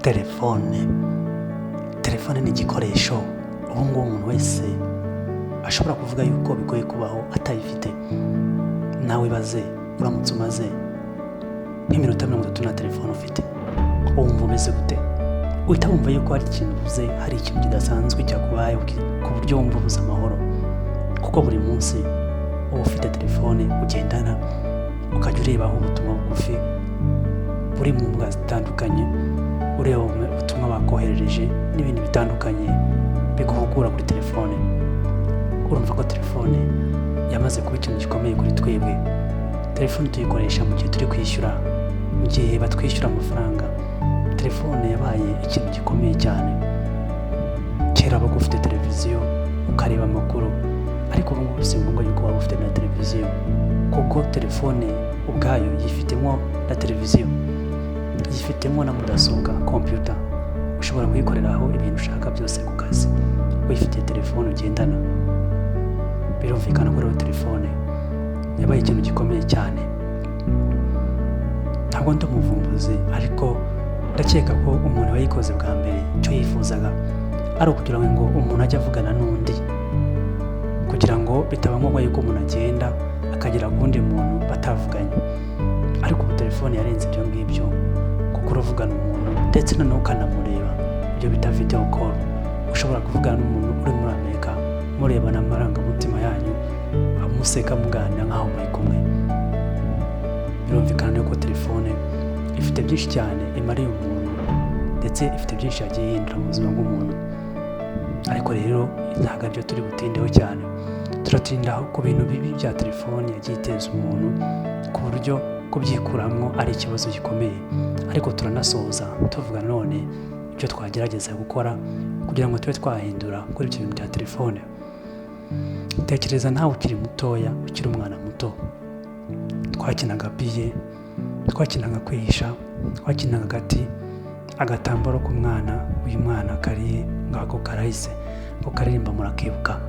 Telefone, telefone ni igikoresho ubu ngubu umuntu wese ashobora kuvuga yuko bigoye kubaho atayifite. Nawe ibaze uramutse umaze nk'iminota 30 nta telefone ufite, wumva umeze gute? Uhita wumva yuko hari ikintu ubuze, hari ikintu kidasanzwe cyakubayeho ku buryo wumva ubuze amahoro, kuko buri munsi uba ufite telefone ugendana, ukajya urebaho ubutumwa bugufi buri mu mbuga zitandukanye, ureba ubutumwa bakoherereje n'ibindi bitandukanye biguhugura kuri telefone. Urumva ko telefone yamaze kuba ikintu gikomeye kuri twebwe. Telefone tuyikoresha mu gihe turi kwishyura, mu gihe batwishyura amafaranga. Telefone yabaye ikintu gikomeye cyane. Kera wabaga ufite televiziyo ukareba amakuru, ariko ubu ngubu si ngombwa yuko waba ufite na televiziyo, kuko telefone ubwayo yifitemo na televiziyo, yifitemo na mudasobwa, computer. Ushobora kuyikoreraho ibintu ushaka byose ku kazi wifitiye telefone ugendana. Birumvikana ko rero telefone yabaye ikintu gikomeye cyane. Ntabwo ndi umuvumbuzi, ariko ndakeka ko umuntu wayikoze bwa mbere icyo yifuzaga ari ukugira ngo umuntu ajye avugana n'undi, kugira ngo bitaba ngombwa yuko umuntu agenda akagera ku wundi muntu batavuganye. Ariko ubu telefone yarenze ibyo ngibyo, kuko uravugana umuntu ndetse noneho ukanamureba, ibyo bita video call. Ushobora kuvugana n'umuntu uri muri Amerika, murebana amarangamutima yanyu, museka, muganira nk'aho muri kumwe. Birumvikana yuko telefone ifite byinshi cyane imariye umuntu, ndetse ifite byinshi yagiye ihindura mu buzima bw'umuntu. Ariko rero ntabwo aribyo turi butindeho cyane. Turatinda ku bintu bibi bya telefone yagiye iteza umuntu, ku buryo kubyikuramo ari ikibazo gikomeye. Ariko turanasoza tuvuga none ibyo twagerageza gukora kugira ngo tube twahindura kuri ibyo bintu bya telefone. Tekereza nawe ukiri mutoya, ukiri umwana muto, twakinaga biye, twakinaga kwihisha, twakinaga agati, agatambaro k'umwana, uyu mwana kari ngako karahise ngo karirimba, murakibuka.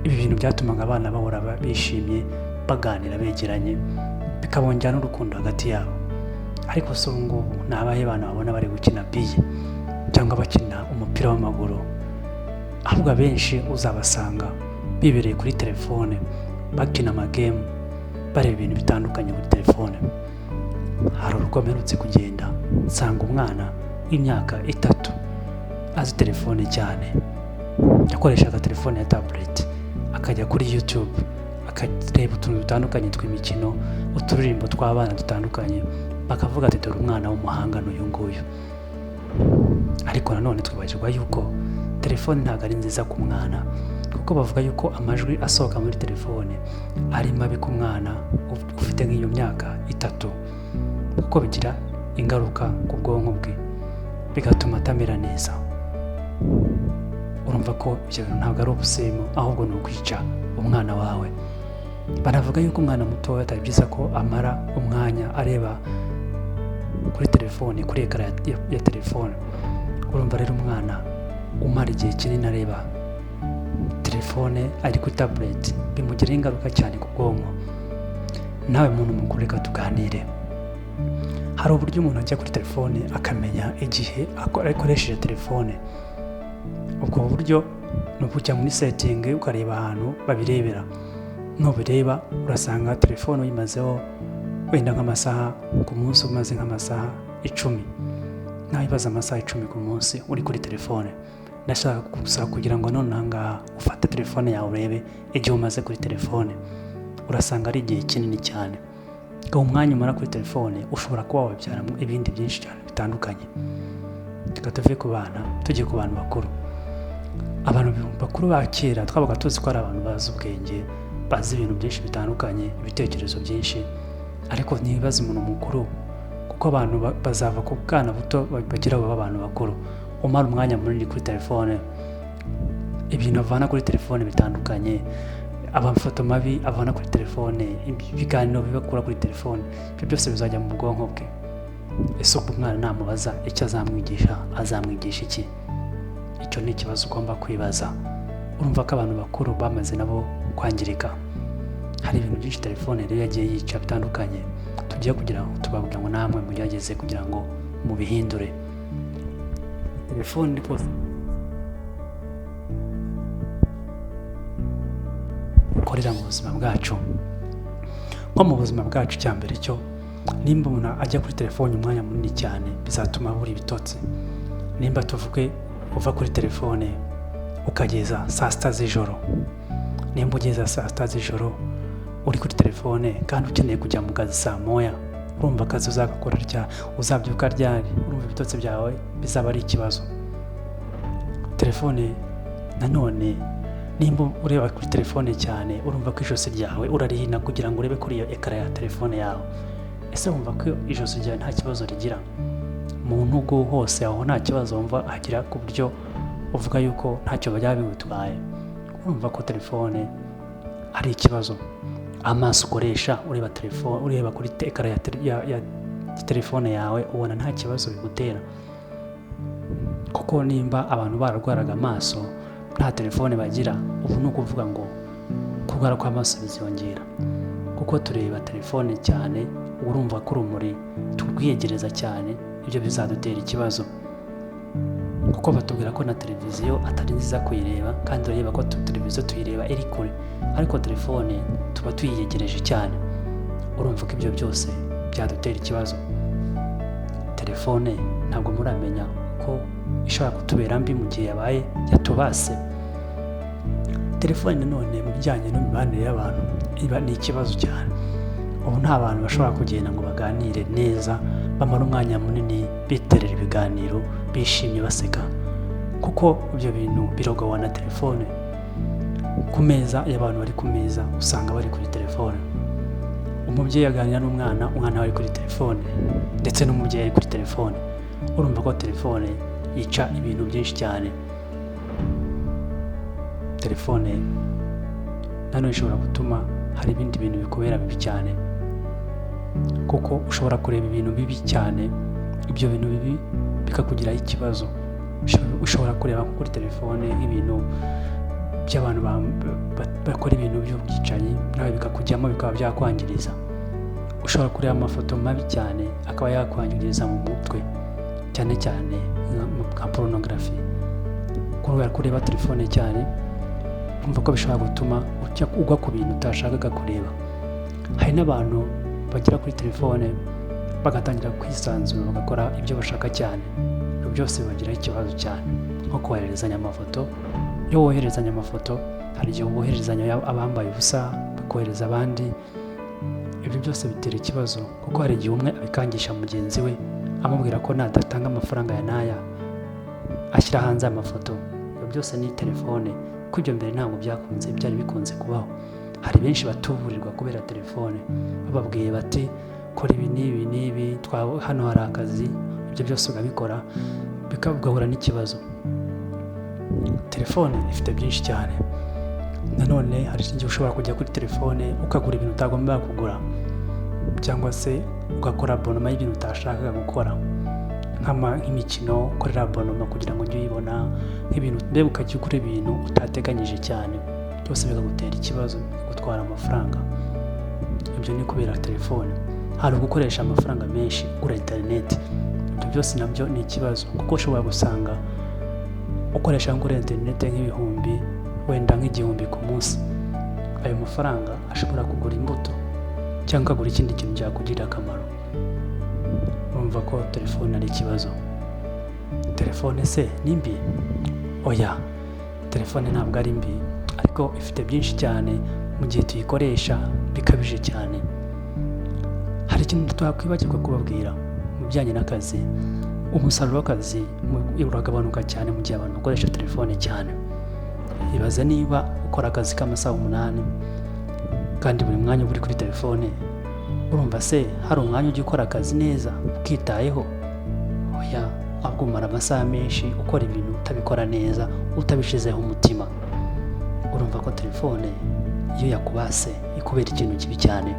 Ibi bintu byatumaga abana bahora bishimye, baganira begeranye, bikabongera n'urukundo hagati yabo. Ariko se ubu ngubu ni abahe bana babona bari gukina biye cyangwa bakina umupira w'amaguru? Ahubwo abenshi uzabasanga bibereye kuri telefone, bakina amagemu, bareba ibintu bitandukanye kuri telefone. Hari urugo mperutse kugenda nsanga umwana w'imyaka 3 azi telefone cyane. Yakoreshaga telefone ya tablet, akajya kuri YouTube akareba utuntu dutandukanye tw'imikino, uturirimbo tw'abana dutandukanye, bakavuga ati: "Dore umwana w'umuhanga n'uyu nguyu." Ariko nanone twibagirwa yuko telefone ntabwo ari nziza ku mwana, kuko bavuga yuko amajwi asohoka muri telefone ari mabi ku mwana ufite nk'iyo myaka 3, kuko bigira ingaruka ku bwonko bwe, bigatuma atamera neza. Urumva ko ibyo bintu ntabwo ari ubusirimu, ahubwo ni ukwica umwana wawe. Banavuga yuko umwana mutoya atari byiza ko amara umwanya areba kuri telefone, kuri écran ya telefone. Urumva rero umwana umara igihe kinini areba telefone ari kuri tablet, bimugiraho ingaruka cyane ku bwonko. Nawe muntu mukuru, reka tuganire. Hari uburyo umuntu ajya kuri telefone akamenya igihe akoresheje telefone. Ubwo buryo ni ukujya muri setting, ukareba ahantu babirebera. Nubireba urasanga telefone uyimazeho wenda nk'amasaha ku munsi, umaze nk'amasaha 10. Nawe ibaze amasaha 10 ku munsi uri kuri telefone. Ndashaka gusa kugira ngo none aha ngaha ufate telefone yawe urebe igihe umaze kuri telefone, urasanga ari igihe kinini cyane. Uwo mwanya umara kuri telefone ushobora kuba wabyaramo ibindi byinshi cyane bitandukanye. Reka tuve ku bana tujye ku bantu bakuru. Abantu bakuru ba kera twabaga tuzi ko ari abantu bazi ubwenge, bazi ibintu byinshi bitandukanye, ibitekerezo byinshi. Ariko ntibaze umuntu mukuru, kuko abantu bazava ku bwana buto bagira baba abantu bakuru, umara umwanya munini kuri telefone, ibintu avana kuri telefone bitandukanye, amafoto mabi avana kuri telefone, ibiganiro biba kuri telefone, ibyo byose bizajya mu bwonko bwe. Ese ubwo umwana namubaza icyo azamwigisha, azamwigisha iki? Icyo ni ikibazo ugomba kwibaza. Urumva ko abantu bakuru bamaze nabo kwangirika. Hari ibintu byinshi telefone rero yagiye yica bitandukanye, tugiye kugira ngo tubabwira ngo namwe mugerageze kugira ngo mubihindure. Telefone rwose ikorera mu buzima bwacu, nko mu buzima bwacu cya mbere cyo, nimba umuntu ajya kuri telefone umwanya munini cyane, bizatuma abura ibitotsi. Nimba tuvuge uva kuri telefone ukageza saa 6 z'ijoro, nimba ugeza saa 6 z'ijoro uri kuri telefone kandi ukeneye kujya mu kazi saa 1, urumva akazi uzagakora uzabyuka ryari? Urumva ibitotsi byawe bizaba ari ikibazo. Telefone nanone, nimba ureba kuri telefone cyane, urumva ko ijosi ryawe urarihina kugira ngo urebe kuri iyo ekara ya telefone yawe. Ese wumva ko ijosi ryawe nta kibazo rigira? Mu ntugu hose aho nta kibazo wumva hagira, ku buryo uvuga yuko ntacyo byaba bigutwaye? Urumva ko telefone ari ikibazo. Amaso ukoresha ureba telefone, ureba kuri ekara ya telefone yawe, ubona nta kibazo bigutera? Kuko nimba abantu bararwaraga amaso nta telefone bagira, ubu ni ukuvuga ngo kurwara kw'amaso biziyongera, kuko tureba telefone cyane, urumva ko urumuri turwiyegereza cyane, ibyo bizadutera ikibazo. Kuko batubwira ko na televiziyo atari nziza kuyireba, kandi urareba ko televiziyo tuyireba iri kure, ariko telefone tuba tuyiyegereje cyane. Urumva ko ibyo byose byadutera ikibazo. Telefone ntabwo muramenya ko ishobora kutubera mbi mu gihe yabaye yatubase. Telefone nanone mu bijyanye n'imibanire y'abantu iba ni ikibazo cyane. Ubu nta bantu bashobora kugenda ngo baganire neza, bamara umwanya munini biterera ibiganiro, bishimye, baseka, kuko ibyo bintu birogowa na telefone. Ku meza, iyo abantu bari ku meza usanga bari kuri telefone. Umubyeyi aganira n'umwana, umwana we ari kuri telefone, ndetse n'umubyeyi ari kuri telefone. Urumva ko telefone yica ibintu byinshi cyane. Telefone nanone ishobora gutuma hari ibindi bintu bikubera bibi cyane, kuko ushobora kureba ibintu bibi cyane, ibyo bintu bibi bikakugiraho ikibazo. Ushobora kureba kuri telefone nk'ibintu by'abantu bakora ibintu by'ubwicanyi, nawe bikakujyamo bikaba byakwangiriza. Ushobora kureba amafoto mabi cyane akaba yakwangiriza mu mutwe, cyane cyane nka porunogarafi. Kubera kureba telefone cyane, urumva ko bishobora gutuma ugwa ku bintu utashakaga kureba. Hari n'abantu bagera kuri telefone bagatangira kwisanzura, bagakora ibyo bashaka cyane. Ibyo byose bibagiraho ikibazo cyane, nko kohererezanya amafoto. Iyo wohererezanya amafoto, hari igihe wohererezanya abambaye ubusa, bakohereza abandi. Ibyo byose bitera ikibazo, kuko hari igihe umwe abikangisha mugenzi we, amubwira ko nadatanga amafaranga ya n'aya ashyira hanze amafoto. Ibyo byose ni telefone, kuko ibyo mbere ntabwo byari bikunze kubaho. Hari benshi batuburirwa kubera telefone, bababwiye bati kora ibi n'ibi n'ibi, hano hari akazi, ibyo byose ugabikora ugahura n'ikibazo. Telefone ifite byinshi cyane. Nanone hari igihe ushobora kujya kuri telefone ukagura ibintu utagomba kugura, cyangwa se ugakora abonoma y'ibintu utashakaga gukora, nk'imikino ukorera abonoma kugira ngo ujye uyibona, nk'ibintu mbega ukajya ugura ibintu utateganyije cyane, byose bikagutera ikibazo, bikagutwara amafaranga. Ibyo ni kubera telefone. Hari ugukoresha amafaranga menshi ugura interineti, ibyo byose nabyo ni ikibazo, kuko ushobora gusanga ukoresha kuri interineti nk'ibihumbi, wenda nk'igihumbi ku munsi. Ayo mafaranga ashobora kugura imbuto cyangwa akagura ikindi kintu cyakugirira akamaro. Urumva ko telefone ari ikibazo. Telefone se ni mbi? Oya, telefone ntabwo ari mbi, ariko ifite byinshi cyane mu gihe tuyikoresha bikabije cyane. Hari ikintu twakwibagirwa kubabwira mu bijyanye n'akazi. Umusaruro w'akazi uragabanuka cyane mu gihe abantu bakoresha telefone cyane. Ibaze niba ukora akazi k'amasaha 8 kandi buri mwanya uba uri kuri telefone, urumva se hari umwanya ujya ukora akazi neza ukitayeho? Oya, ahubwo umara amasaha menshi ukora ibintu utabikora neza, utabishyizeho umutima. Urumva ko telefone iyo yakubase ikubera ikintu kibi cyane.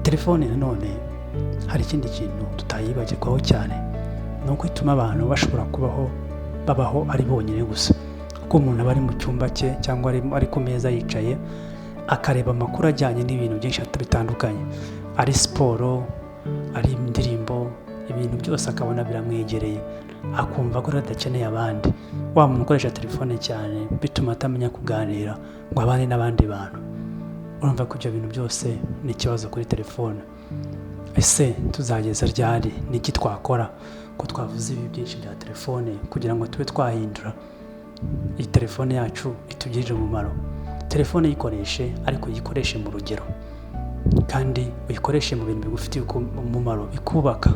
Telefone nanone hari ikindi kintu tutayibagirwaho cyane, ni uko ituma abantu bashobora kubaho babaho ari bonyine gusa. Kuko umuntu aba ari mu cyumba cye cyangwa ari ku meza yicaye, akareba amakuru ajyanye n'ibintu byinshi bitandukanye, ari siporo, ari indirimbo, Ibintu byose akabona biramwegereye, akumva ko adakeneye abandi. Wa muntu ukoresha telefone cyane bituma atamenya kuganira ngo abane n'abandi bantu. Urumva ko ibyo bintu byose ni ikibazo kuri telefone. Ese tuzageza ryari? Ni iki twakora ko twavuze ibi byinshi bya telefone kugira ngo tube twahindura iyi telefone yacu itugirire umumaro? Telefone yikoreshe, ariko uyikoreshe mu rugero, kandi uyikoreshe mu bintu bigufitiye umumaro, bikubaka,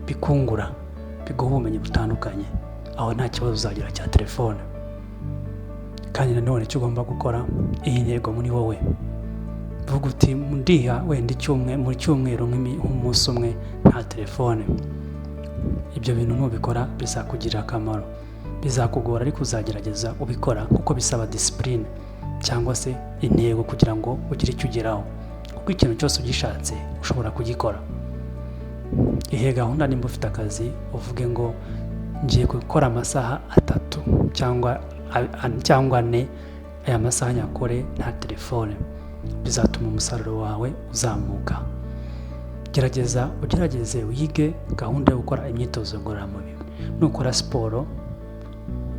bikungura, biguha ubumenyi butandukanye. Aho nta kibazo uzagira cya telefone. Kandi nanone icyo ugomba gukora, iyi ntego muri wowe, vuga uti: "Ndiha wenda mu cyumweru nk'umunsi umwe nta telefone." Ibyo bintu nubikora bizakugirira akamaro. Bizakugora, ariko uzagerageza ubikora, kuko bisaba discipline cyangwa se intego kugira ngo ugire icyo ugeraho, kuko ikintu cyose ugishatse ushobora kugikora. Ihe gahunda, nimba ufite akazi uvuge ngo: "Ngiye gukora amasaha 3 cyangwa 4, aya masaha nyakore nta telefone." Bizatuma umusaruro wawe uzamuka. Gerageza, ugerageze wige gahunda yo gukora imyitozo ngororamubiri. Nukora siporo,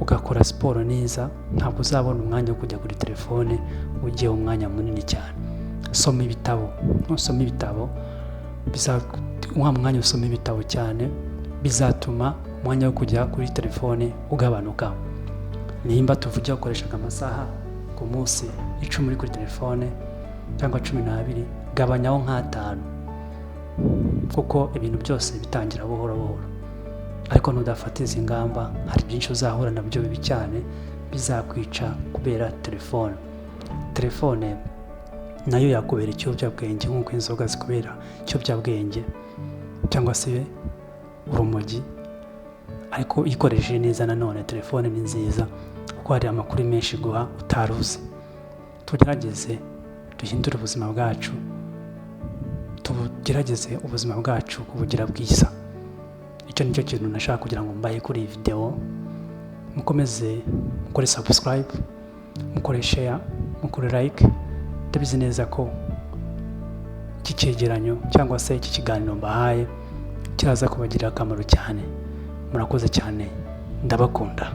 ugakora siporo neza, ntabwo uzabona umwanya wo kujya kuri telefone ugiye umwanya munini cyane. Soma ibitabo. Nusoma ibitabo, wa mwanya usoma ibitabo cyane bizatuma umwanya wo kujya kuri telefone ugabanuka. Nimba tuvuge ukoreshaga amasaha ku munsi 10 uri kuri telefone cyangwa 12, gabanyaho nk'atanu, kuko ibintu byose bitangira buhoro buhoro. Ariko nudafata izi ngamba, hari byinshi uzahura nabyo bibi cyane bizakwica kubera telefone. Telefone nayo yakubera ikiyobyabwenge nk'uko inzoga zikubera ikiyobyabwenge cyangwa se urumogi. Ariko uyikoresheje neza nanone telefone ni nziza, kuko hari amakuru menshi iguha utari uzi. Tugerageze duhindure ubuzima bwacu, tugerageze ubuzima bwacu kubugira bwiza. Icyo nicyo kintu nashaka kugira ngo mbahe kuri iyi videwo. Mukomeze mukore subscribe, mukore share, mukore like. Ndabizi neza ko iki cyegeranyo cyangwa se iki kiganiro mbahaye kiraza kubagirira akamaro cyane. Murakoze cyane, ndabakunda.